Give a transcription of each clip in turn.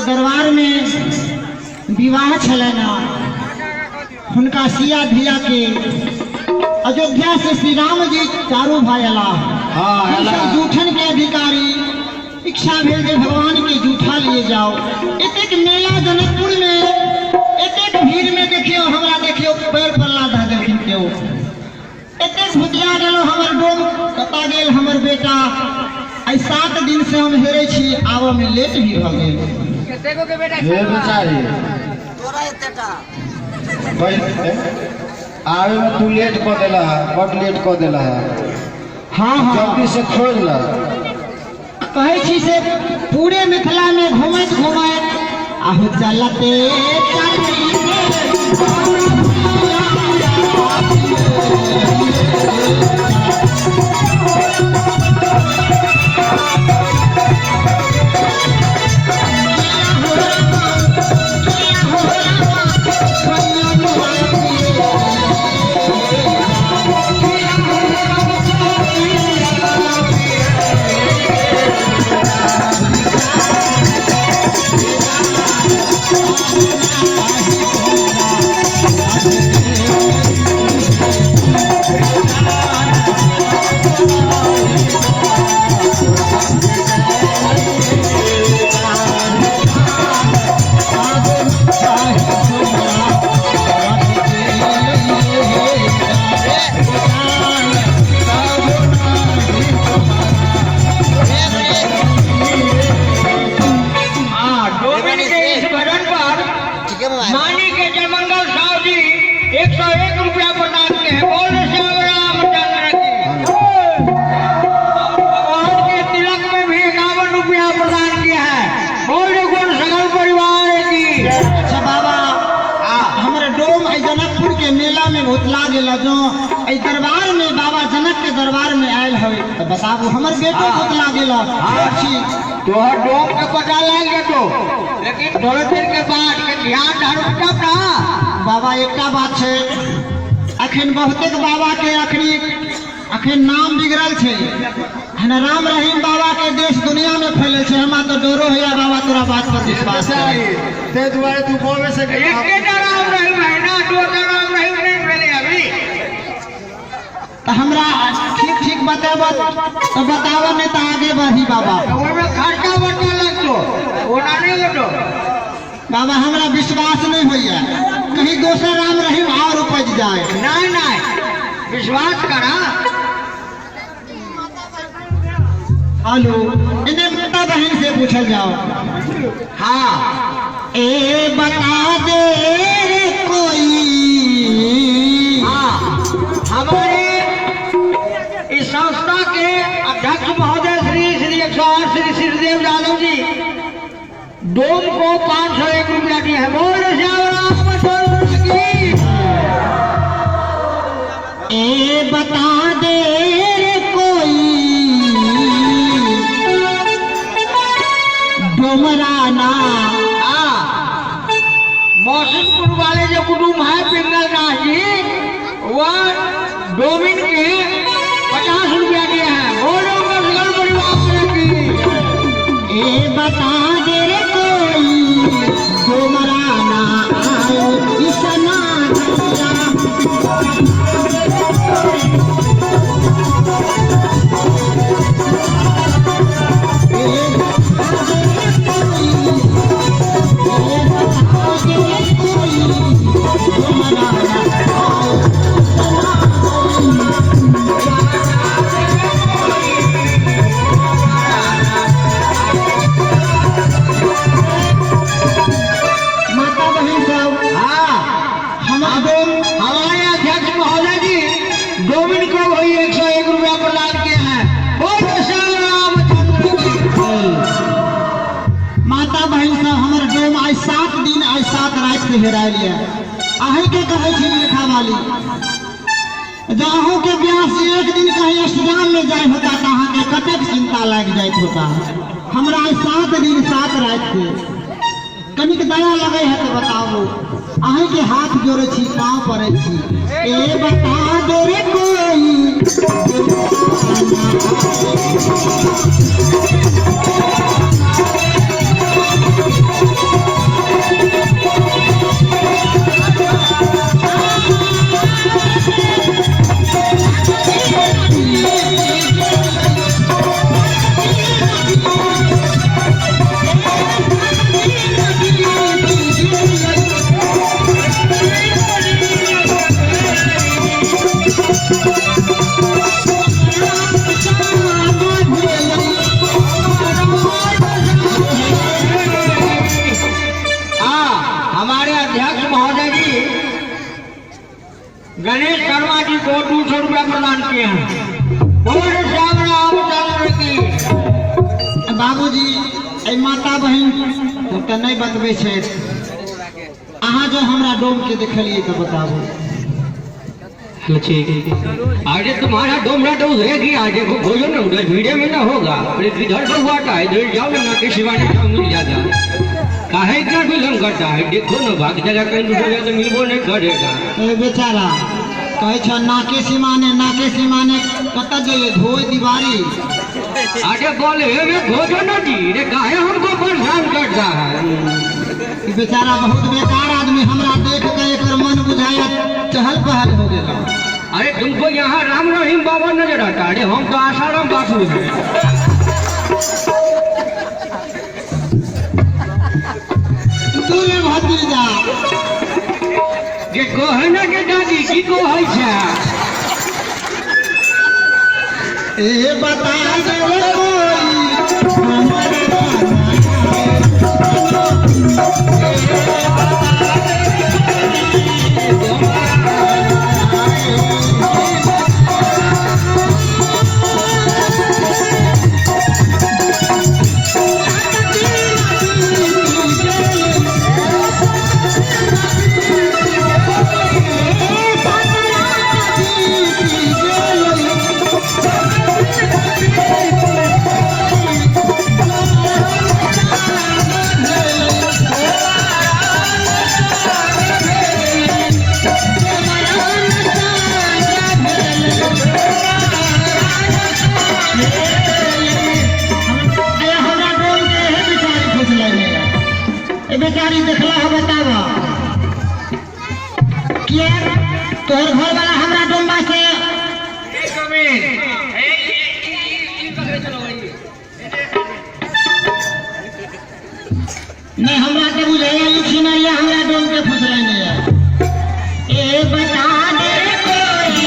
दरबार में विवाह छलनि, हुनका सिया धिया के अयोध्या से श्री राम जी चारू भाई अलाह। हाँ, ई सब अयलाह। जूठन के अधिकारी इच्छा भेल जे भगवान के जूठा लिए जाओ। एतेक मेला जनकपुर में, एतेक भीड़ में देखियो, हमरा देखियो, पैर पर लाधा देलखिन केओ। एतेक भुतिया गेलो हमर डोम, कता गेल हमर बेटा? आइ 7 दिन से हम हेरे छी, आबऽ में लेट भी भऽ गेल। हे बेचारी, पहिले आवे में तू लेट कऽ देला है, बड लेट कऽ देला है। हाँ हाँ। जल्दी से खोज ला। कहै छी से पूरे मिथिला में घुमैत घुमैत आहु चलते चलते। हाँ, डोमिन के इस भजन पर मानी के जयमंगल साहु जी 101 रुपया प्रदान किए हैं। बोल श्याम रामचंद्र की। भगवान के तिलक में भी 51 रुपया प्रदान किया है। बोल गुण सकल परिवार की। अच्छा बाबा, हमर डोम एहि जनकपुर के मेला में भुतला गेल। जो एहि दरबार में बाबा जनक के दरबार में आयल है तऽ बताबू, हमर बेटो भुतला गेल। छी। तोहर डोम के पता लाग जेतो, लेकिन थोड़े देर के बाद के ध्यान धरू तब ना। बाबा, एकटा बात छै, अखन बहुतेक बाबा के अखनी अखन नाम बिगड़ल छै। हन राम रहीम बाबा के देश दुनिया में फैलल छै। हमरा तऽ डरो होइया बाबा तोरा बात पर विश्वास करे। ताहि दुआरे तू गाँवे से एकेटा राम रहीम है ना, दोटा राम रहीम नहीं भेले अभी। तऽ हमरा ठीक ठीक बतेब तऽ बताब, नहीं तऽ आगे बढ़ी बाबा। तऽ ओहिमे खर्चा बर्चा लगतो, ओना नहीं होतो। बाबा, हमरा विश्वास नहीं होइया, कहीं दोसर राम रहीम और उपज जाए। नहीं नहीं, विश्वास करा। हेलो, इन्हें माता बहन से पूछल जाओ। हाँ। ए बता दे रे कोई। हाँ, हमारे इस संस्था के अध्यक्ष महोदय श्री श्री 108 श्री श्रीदेव यादव जी डोम को 501 रुपया दिए हैं। बोल श्याम रामचंद्र की। ए बता दे रे कोई डोमराना। हाँ, मौसमपुर वाले जो कुटुम्ब है पिंगल दास जी, वह डोमिन के 50 रुपया दिए हैं। बोलो सकल परिवार की। ए बता दे रे कोई डोमराना आए इसना। माता बहन सब, हाँ, हमर डोम हमारे अध्यक्ष महोदय जी गोविंद को वही 101 रुपया प्रदान किए हैं। बोलो श्याम रामचंद्र की। माता बहन सब, हमर डोम आइ 7 दिन आइ 7 राति से हेरायल यऽ। अहींके कहै छी लेखा वाली, जँ अहूँके ब्याह से एक दिन कहीं अष्टजाम में जाय होता तऽ अहाँके कतेक चिंता लागि जाइत होता। हमरा आइ 7 दिन 7 राति के कनिक दया लगे है तऽ बताबू। अहींके हाथ जोड़ै छी, पाँव पड़ै छी। ए बता दे रे कोई। गणेश शर्मा जी को 200 रुपया प्रदान किए हैं। बोल श्याम रामचंद्र की। बाबूजी एहि माता बहिन तऽ नहि बतबै छथि। अहाँ जो हमरा डोम के देखलियै तऽ बताबू। अरे तुम्हारा डोमरा तो उधरे की आज देखो खोजो ना, उधर भीड़े में ना होगा। अरे किधर से हुआ था, इधर जाओ ना के शिवानी जाओ मिल जाता। काहे इतना विलम्ब करता है? देखो ना भाग जगह कहीं दूसरे जगह तो मिलबो नहीं करेगा। ए बेचारा कहै छ नाके सीमाने, नाके सीमाने कतऽ जइए धोए दीवारी। अरे बोले रे खोजो ना जी रे, काहे हमको परेशान करता है? ई बेचारा बहुत बेकार आदमी, हमरा देख के एकर मन बुझाया चहल पहल हो गेल। अरे तुमको यहाँ राम रहीम बाबा नजर आता? अरे हम तो आसाराम बापू हैं। तू रे भतीजा जे कहे ना के दादी की कहै छै? ए बता दे कोई हमर ए हमरा डोम के एहे बेचारी फुसलैने। ए बेचारी देखला है, बतावा किया तोहर घर वाला हमरा डोमबा से? नहीं, हमरा के बुझाया ई छिनरिया हमरा डोम के फुसलैने। ए बता दे कोई।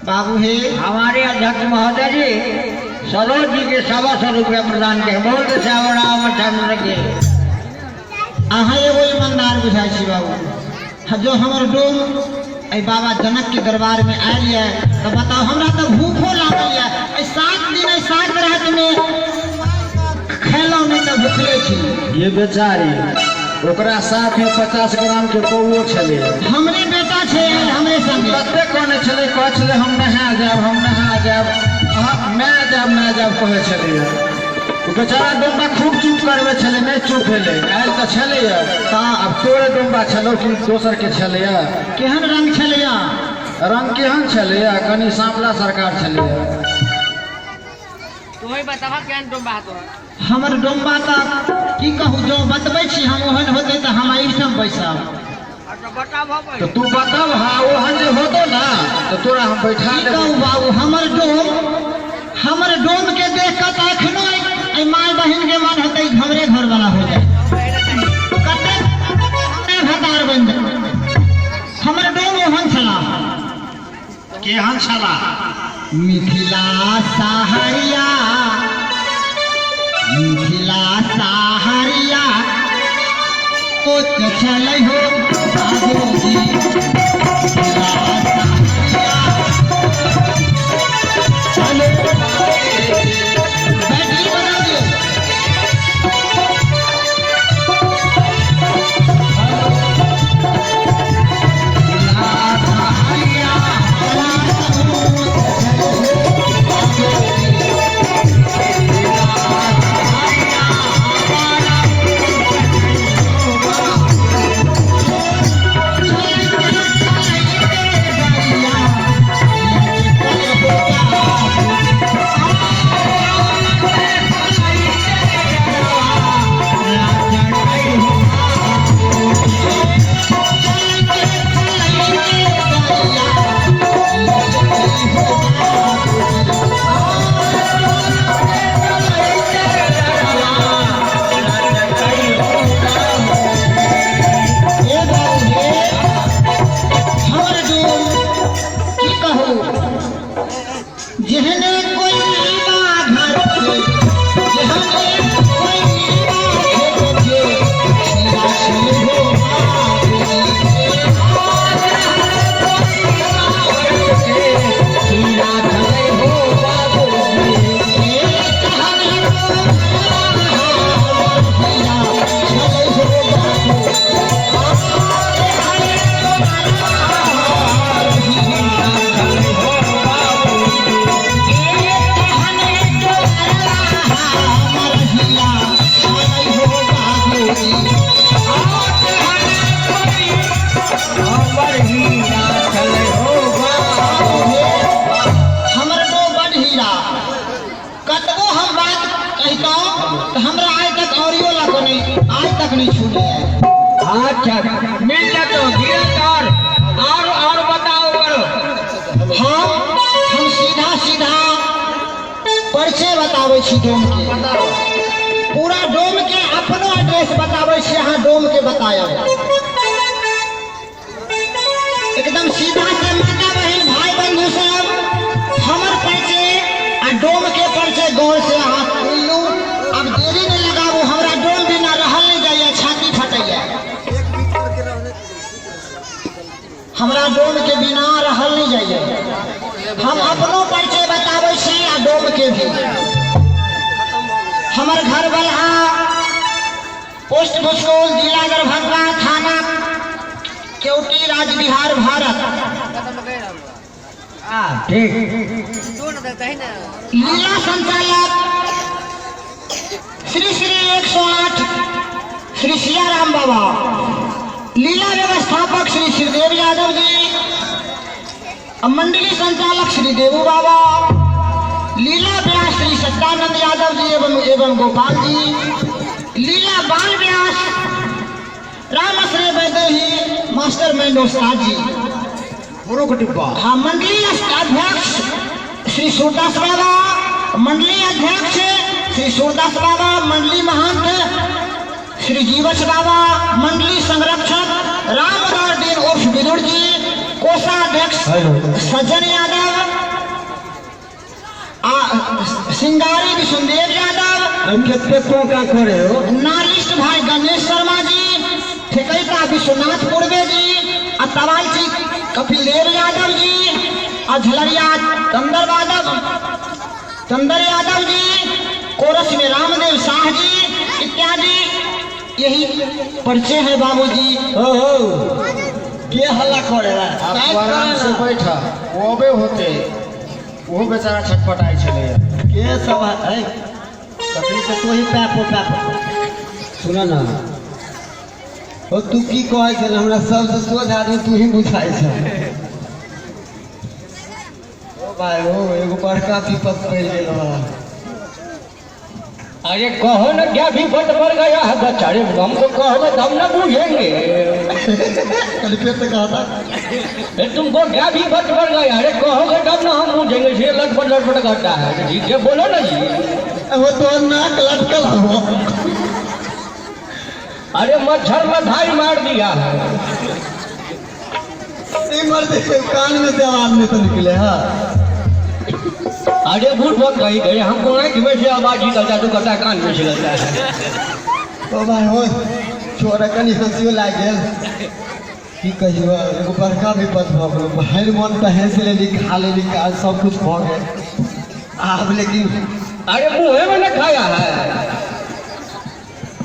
बाबू हे हमारे अध्यक्ष महोदय जी सरोज जी के 125 रुपया प्रदान किए। बोल श्याम रामचंद्र की। अहाँ एगो ईमानदार बुझाइ छी बाबू। जो हमर डोम एहि बाबा जनक के दरबार में आयल यऽ तऽ बताउ, हमरा तऽ भूखो लागल यऽ। एहि 7 दिन एहि 7 राति में खेलहुँ नहि तऽ भूखले छी। ये बेचारी ओकरा साथ में 50 ग्राम के कौओ छलै। हमरे बेटा छै आयल हमरे संगे। कते कहने छलै, कहै छलै हम नहा जायब, हम नहा जायब, अहाँ मैं जायब, मैं जायब कहै छलै। ओ बेचारा डोमबा खूब चुप करबै छलै, नहि चुप भेलै। आयल तऽ छलैए। तऽ आब तोरे डोमबा छलौ कि दोसर के छलैए? केहन रंग छलैया? रंग केहन छलैए, कनि साँवला सरकार छलैए। तू बताबा केहन डोमबा तोहर? हमर डोमबा तऽ की कहू, जो बतबै छी हम ओहन होतै तऽ हम एहिठाम बैसब। अच्छा बताबऽ। तऽ तू बताब, हाँ ओहन जे होतौ ना तऽ तोरा हम बैठा की देबौ। कहू बाबू, हमर डोम के देख कऽ तऽ एखनो एहि माय बहिन के मन हेतै हमरे घर वाला हो जाए, कते भतार बनि जाए। हमर डोम ओहन छला। केहन छला? मिथिला सहरिया, मिथिला सहरिया कोच छलै हो बाबूजी। मिथिला सहरिया। हेलो, बैटरी बदल दियौ। जेहने कोई घर के, जेहने कोई खेत के, खीरा छलै हो बाबूजी। खीरा छलै हो बाबूजी। खीरा छलै हो बाबूजी। हमर हीरा छलै हो बाबूजी। हमर हीरा छलै हो बाबूजी। हमर तो बड हीरा, कतबो हम बात कहितहुँ तऽ हमरा आइ तक औरियो लऽ कऽ नहि, आज तक नहि छूले। अच्छा, मिल जतो धीरज। और बताओ करो। हम सीधा सीधा परिचय बताबै छी डोम के, पूरा डोम के अपनो एड्रेस बताबै छी। अहाँ डोम के बतायब एकदम सीधा से। माता बहन भाई बंधु सब, हमर परिचय आ डोम के परिचय गौर से अहाँ सुनि लू। आब देरी नहि लगाबू, हमरा डोम बिना रहल नहि जाइए, छाती फटैया। हमरा डोम के बिना रहल नहि जाइए। हम अपनो परिचय बताबै छी आ डोम के भी। हमर घर बलहा, पोस्ट भुसकौल, जिला दरभंगा, थाना केवटी, राज्य बिहार, भारत। ठीक। लीला संचालक श्री श्री 108 श्री सियाराम बाबा, लीला व्यवस्थापक श्री श्रीदेव यादव जी, मंडली संचालक श्री देवू बाबा, लीला व्यास श्री सत्यानंद यादव जी एवं एवं गोपाल जी, लीला बाल व्यास रामाश्रय वैदेही मास्टर मैंड उस्ताद जी। मुरुख डिब्बा। हाँ, मंडली अध्यक्ष श्री सूरदास बाबा, मंडली अध्यक्ष श्री सूरदास बाबा, मंडली महंत श्री जीवछ बाबा, मंडली संरक्षक रामदास दीन उर्फ विदुर जी, कोषाध्यक्ष सज्जन यादव आ सिंगारी विष्णुदेव यादव। कते कोका करे हो। नालिस्ट भाई गणेश शर्मा जी, ठेकैता विश्वनाथ पूर्वे जी आ तवालची कपिल देव यादव जी आ झलरिया चंदर यादव, चंदर यादव जी, कोरस में रामदेव शाह जी इत्यादि। यही परिचय है बाबूजी। हो हो, के हल्ला करे? आप आराम से बैठ, वो अबे होते, वो बेचारा छटपटाइ छलै। के सब है तखनी से तू ही पैपो पैपो। सुन ना ओ, तू की कहै छल? हमरा सबसे सोझ आदमी तू ही बुझाइ छ। ओ भाई ओ, एगो बड़का विपद पड़ि गेल बा। अरे कहो ना, क्या विपद पड़ गया है बच्चा? अरे हमको कहोगे तब ना बूझेंगे। कल फिर से कहा था। अरे तुमको क्या विपद पड़ गया? अरे कहोगे तब ना हम बूझेंगे। इसलिए लटपट लटपट करता है जी। ये बोलो ना जी। वो तो नाक लटकल हो। अरे मच्छर में धाई मार दिया है। ई मर्द के कान में से आवाज नहीं तो निकले। हाँ। अरे बूढ़ बहुत कहीं गए, हमको आँख में से आवाज निकलता है तो कहता है कान में से लगता है। ओ भाई हो, छोरा कनी हंसियो लागि गेल। की कहियो, एगो बड़का विपद भऽ गेल। भरि मन तऽ हँसि लेली, खा लेली, काज सब कुछ भऽ गेल आब, लेकिन अरे मुँहे में न खाया है।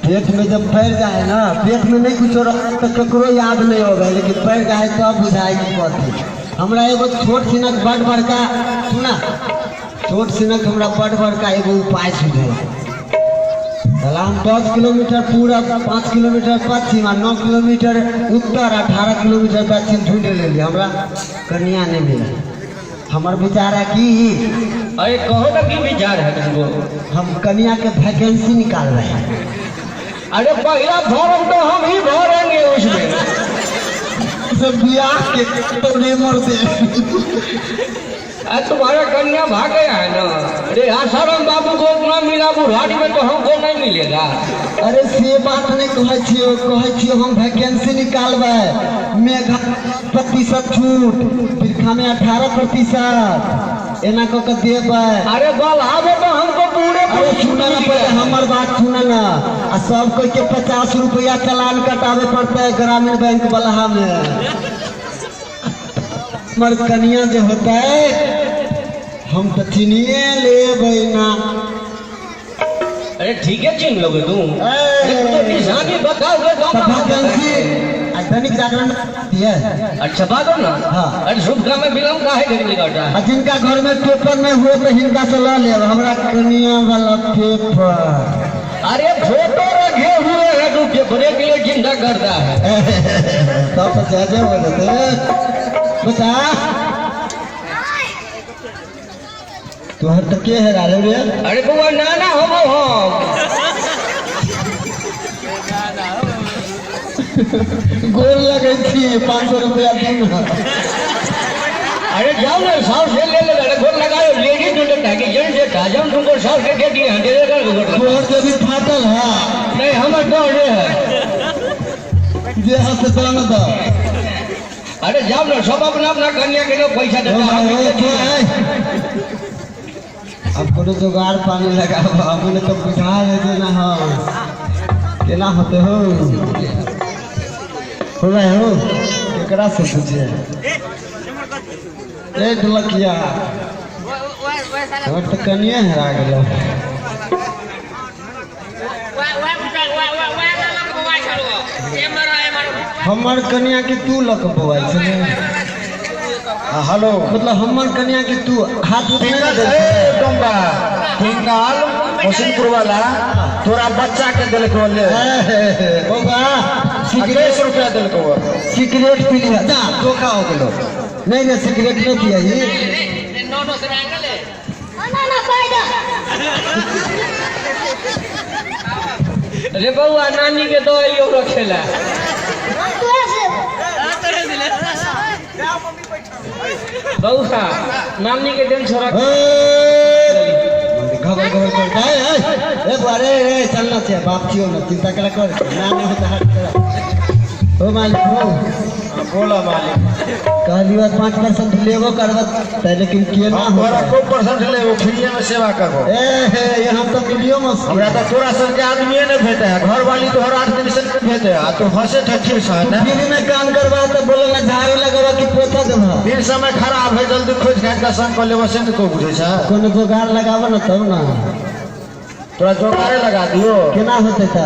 पेट में जब पैर जाए ना, पेट में नहीं कुछ रह तो ककरो याद नहीं होगा, लेकिन पैर जाए तब बुझाए कि कथी। हमरा एगो छोट छिनक बड़ बड़का, सुना, छोट छिनक हमरा बड़ बड़का एगो उपाय सुझल। साला हम 10 किलोमीटर पूरब, 5 किलोमीटर पश्चिम आ 9 किलोमीटर उत्तर, 18 किलोमीटर दक्षिण ढूंढ लेली, हमरा कन्या नहीं मिला। हमर विचार है कि अरे कहो ना, की विचार है तुमको? हम कन्या के वैकेंसी निकाल रहे हैं। अरे पहला फॉर्म तो हम ही भरेंगे उसमें। से बियाह के तो नहीं मरते। अरे तुम्हारा कन्या भाग गया है ना? अरे आसाराम बाबू को उतना मिला बुढ़ारी में, तो हमको नहीं मिलेगा? अरे से बात नहीं कहै छियो, कहै छियो हम वैकेंसी निकालबै। मेघा प्रतिशत छूट, बिरखा में 18%। एना कऽ के देबै। अरे बलहा में तो हमको पूरे अरे सुन ना, पहिले हमर बात सुन ना। आ सब कोई के 50 रुपया चालान कटावे पड़ते ग्रामीण बैंक बलहा में। हमर कनिया जे होते हम तो चिनिए लेबै ना। अरे ठीक है, चिन्ह लोगे तू। तो निशानी बताओगे तो सभा एजेंसी आ दैनिक जागरण दिए। अच्छा छपा दो ना। हाँ। अरे शुभ काम में विलम्ब काहे करने का होता है? आ जिनका घर में पेपर नहीं हुए तो हिनका से ल लेब हमरा कनिया वाला पेपर। अरे फोटो रखे हुए हैं तू पेपरे के लिए चिंता करता है। तब तो जय जय हो जाते बता। तोहर तो के है रे रे? अरे बउआ नाना हम हम गोर लगै छी, 500 रुपया दिन। अरे जाओ ना, 100 से ले ले। अरे गोर लगाओ, लेडीज जो लेता है कि जेंट्स देता है? जब तुमको 100 से दे दिए हैं, दे देकर गोर लगा। तोहर जे भी फाटल है। नहीं, हमर डर है। जे है से तोरा न दो। अरे जाओ ना, सब अपना अपना कन्या के लिए पैसा देता है। अब कोनो जुगाड़ पानी लगाओ, हमने तो बुझा दे ना हो केना होते हो हो भाई हो। केकरा से पूछे? ए ढोलकिया, तोहर तो कनिए हेरा गेलो। हमर कनिया के तू लक बौआइ छलै? हेलो। मतलब हमर कनिया के तू हाथ उठ नहीं दे। ए डोंबा टिंगाल मोसिनपुर वाला तोरा बच्चा के देलको ले। बौआ 21 रुपया देलको। सिगरेट पी लिया जा, धोखा हो गेलो। नहीं नहीं, सिगरेट नहीं पिया ही। अरे बउआ नानी के दो आइयो रखेला। बउआ नानी के दिन छोरा घबर घबर करता है। ए बुआ रे रे चलना चाहिए, बाप छियो ना, चिंता करा कर ना नहीं होता हट करा। हो मालिक हो। बोला मालिक। कहलियो 5% लेबो करब त, लेकिन केना हम तोरा होतै? को परसेंट लेबो, फ्रीए में सेवा करबो। ए हे, यहाँ तो मिलियो मुश्किल। हमरा तो तोरा सबके आदमीए नहीं भेटे है, घर वाली तोहर 8 दिन से नहीं भेटे है, आ तू हंसे ठठी से है ना। फ्री में काम करबा तो बोले ना झाड़ू लगबा कि पोछा देबा। दिन समय खराब है, जल्दी खोज खाज के संग कर लेबो से को बुझे छै। कोनो जोगाड़ लगाबो ना तब ना। तोरा जोगाड़े लगा दियो। केना होतै त?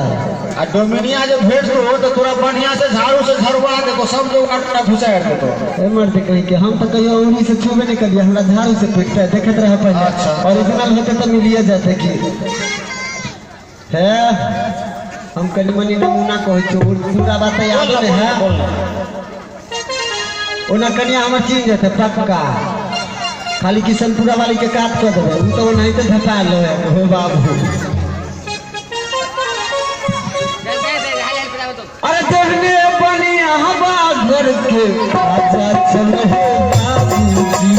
आ डोमिनिया जे भेट दो तो तोरा बढ़िया से झाड़ू से झड़वा देतो, सब जोगाड़ तोरा घुसा देतो। ए मर्द कहीं के हम तो कहियो उंगली से छूबे नहीं करिए, हमरा झाड़ू से पीटते देखत रहे पहले। अच्छा। ओरिजिनल होते तो मिलिए जाते की है। हम कनी मनी नमूना कहै छी, पूरा बात याद नहीं है। ओना कनिया हमर चिन्ह जेतै पक्का, खाली किशनपुरा वाली के काट कऽ देबै, उ तो ओनाहिते धपा ले हो बाबू। अरे देखने बनिया हवा घर के आजा चल हे बाबूजी।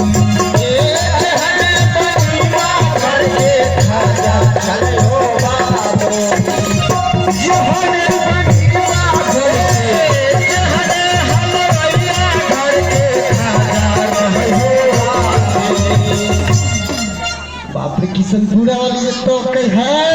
बाप रे, किशनपुरा वाली ये तो कह है।